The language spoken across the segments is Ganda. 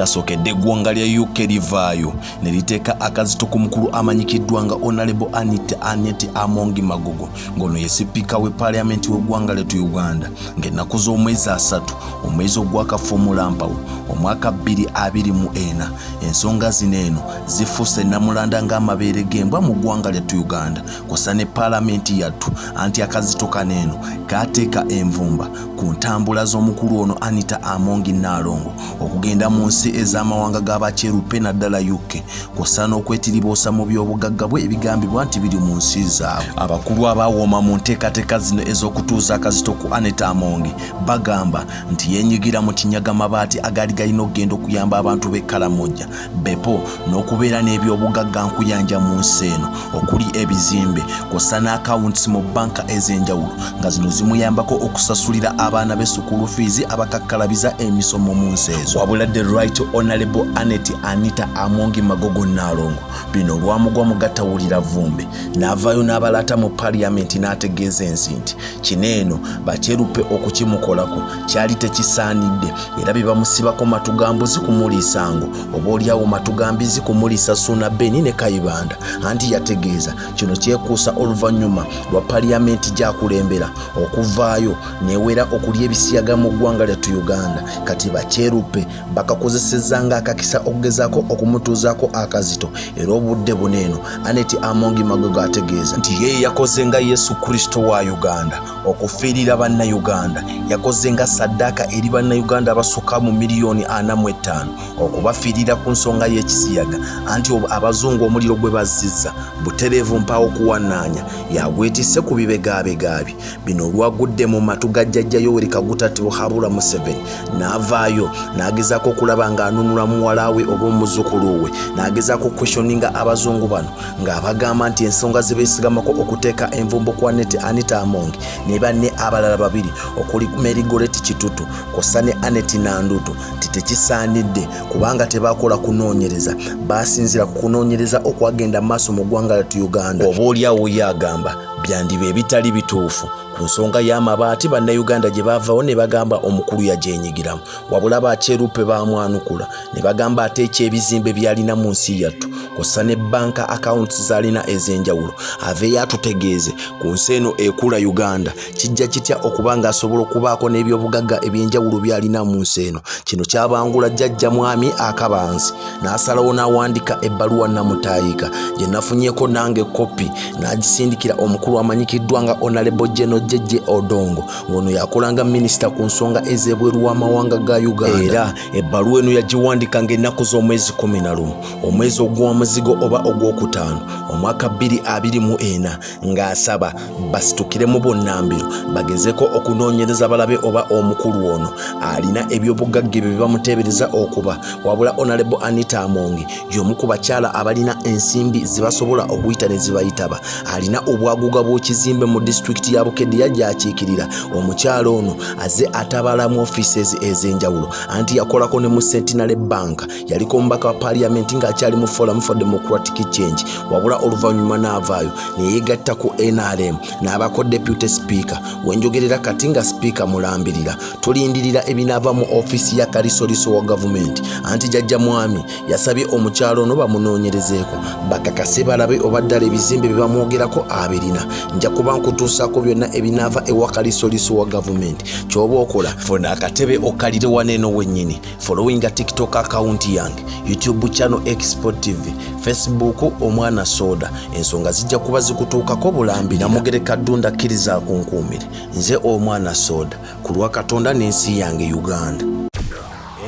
Kasookedde eggwanga lya UK livaayo ne liteeka akazito ku mukulu amanyikiddwa nga Honorable Anita Annet Amongi Magogo, ng'ono ye sipiika we Parliament w'eggwanga lyattu Uganda, ng'ennaku z'omwezi 3 omwezi ogwakafuumulampawu omwaka 2024. Ensonga zino eno zifuuse namulanda ng'amabeere g'embwa mu ggwanga lyattu Uganda kw'ossa ne Paalamenti yattu, anti akazito kano eno kaateeka envumba ku ntambula z'omukulu ono Anita Amongi Nnaalongo okugenda mu nsi ez'amawanga g'abakyeruppe naddala UK, kw'ossa n'okwetiriboosa mu by'obugagga bwe ebigambibwa nti biri mu nsi zaabwe. Abakulu abawooma mu nteekateeka zino ez'okutuuza akazito ku Anita Amongi bagamba nti yeenyigira mu kinyaga mabaati agaali galina okugenda okuyamba abantu b'e Karamoja Bepo n'okubeera n'ebyobugagga nkuyanja mu nsi eno okuli ebizimbe kw'ossa n'akawunti mu bbanka ez'enjawulo nga zino zimuyambako okusasulira abaana be sukulu fiizi abakakkalabiza emisomo mu nsi ezo. Wabula The Right Honorable Annet Anita Amongi Magogo Nnaalongo bino olwamugwa mu gatawulira vvumbi n'avaayo n'abalaata mu Parliament n'ategeeza ensi nti kino eno bakyeruppe okukimukolako kyali tekisaanidde era bye bamusibako matugambuzi kumuliisa ngo oba oliawo matugambizi kumuliisa Suuna Beni ne Kayibanda, anti yategeeza kino kyekuusa oluvannyuma lwa Paliyamenti gy'akulembera okuvaayo newera okulya ebisiyaga mu ggwanga lyattu Uganda. Kati bakyeruppe bakakozesezza ng'akakisa okugezaako okumutuuzaako akazito, era obudde buno eno Annet Amongi Magogo ategeeza nti ye yakoze nga Yesu Kristo wa Uganda okufiirira Bannayuganda, yakoze nga saddaaka eri Bannayuganda abasukka mu miliyoni 45 okubafiirira ku nsonga y'ekisiyaga, anti abazungu omuliro gwe bazzizza butereevu mpaawo kuwannaanya yagwetisse ku bibegaabegaabye. Bino olwagudde mu matu ga jjajja Yoweri Kaguta Tibuhaburwa Museveni n'avaayo n'agezaako okulaba ng'anunula muwala we oba omuzzukulu we, n'agezaako okuquestioninga abazungu bano ng'abagamba nti ensonga ze beesigamako okuteeka envumbo ku Annet Anita Amongi ne banne abalala babiri okuli Mary Goretti Kitutu kw'ossa ne Annet Nandutu nti tekisaanidde kubanga tebakola kunoonyereza, baasinziira ku kunoonyereza okwagenda maaso mu ggwanga lyattu Uganda. Oba oliawo ye agamba byandiba ebitali bituufu ku nsonga y'amabaati Bannayuganda gye baavawo ne bagamba omukulu yagyenyigiramu, wabula bakyeruppe baamwanukula ne bagamba ate eky'ebizimbe by'alina mu nsi yattu kw'ossa ne banka accounts z'alina ez'enjawulo aveeyo atutegeeze ku nsi eno ekula Uganda kijja kitya okuba ng'asobola okubaako n'ebyobugagga eby'enjawulo by'alina mu nsi eno. Kino kyabangula jjajja mwami Akabanzi n'asalawo n'awandiika ebbaluwa namutaayika gye nafunyeeko nange kopi n'agisindikira omukulu amanyikiddwa nga Honorable General JJ Odongo, ng'ono yakolanga minisita ku nsonga ez'ebweru w'amawanga ga Uganda. Era ebbaluwa eno yagiwandika ng'ennaku z'omwezi 11 omwezi ogw'omuzigo oba ogwokutaano omwaka 2024 ng'asaba basitukiremu bonnambiro bagezeko okunoonyereza balabe oba omukulu ono alina ebyobugagga ebyo bye bamuteebereza okuba. Wabula Honorable Anita Amongi y'omu ku bakyala abalina ensimbi zebasobola okuyita ne zibayitaba. Alina obwaguga bw'ekizimbe mu disitulikiti ya Bukedea gy'akiikirira. Omukyala ono azze atabaala mu offices ez'enjawulo, anti yakolako ne mu Centenary Bank, yaliko omubaka wa Parliament ng'akyali mu Forum for Democratic Change, wabula oluvannyuma n'avaayo ne yeegatta ku NRM n'abako Deputy Speaker wenjogerera kati nga Speaker mulambirira. Tulindirira ebinaava mu ofiisi ya Kalisoliso wa gavumenti, anti jjajja mwami yasabye omukyalo ono bamunoonyerezeeko bakakase balabe oba ddala ebizimbe bye bamwogerako abirina. Nja kuba nkutuusaako byonna ebinaava ewa Kalisoliso wa gavumenti. Ky'oba okola, funa akatebe okkalire wano eno wennyini, followinga TikTok account yange, YouTube channel Expo TV, Facebook Omwana Soda. Ensonga zijja kuba zikutuukako bulambi. Namugereka Ddunda kkiriza akunkuumire nze Omwana Soda ku lwa Katonda n'ensi yange Uganda.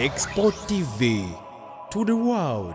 Expo TV to the world.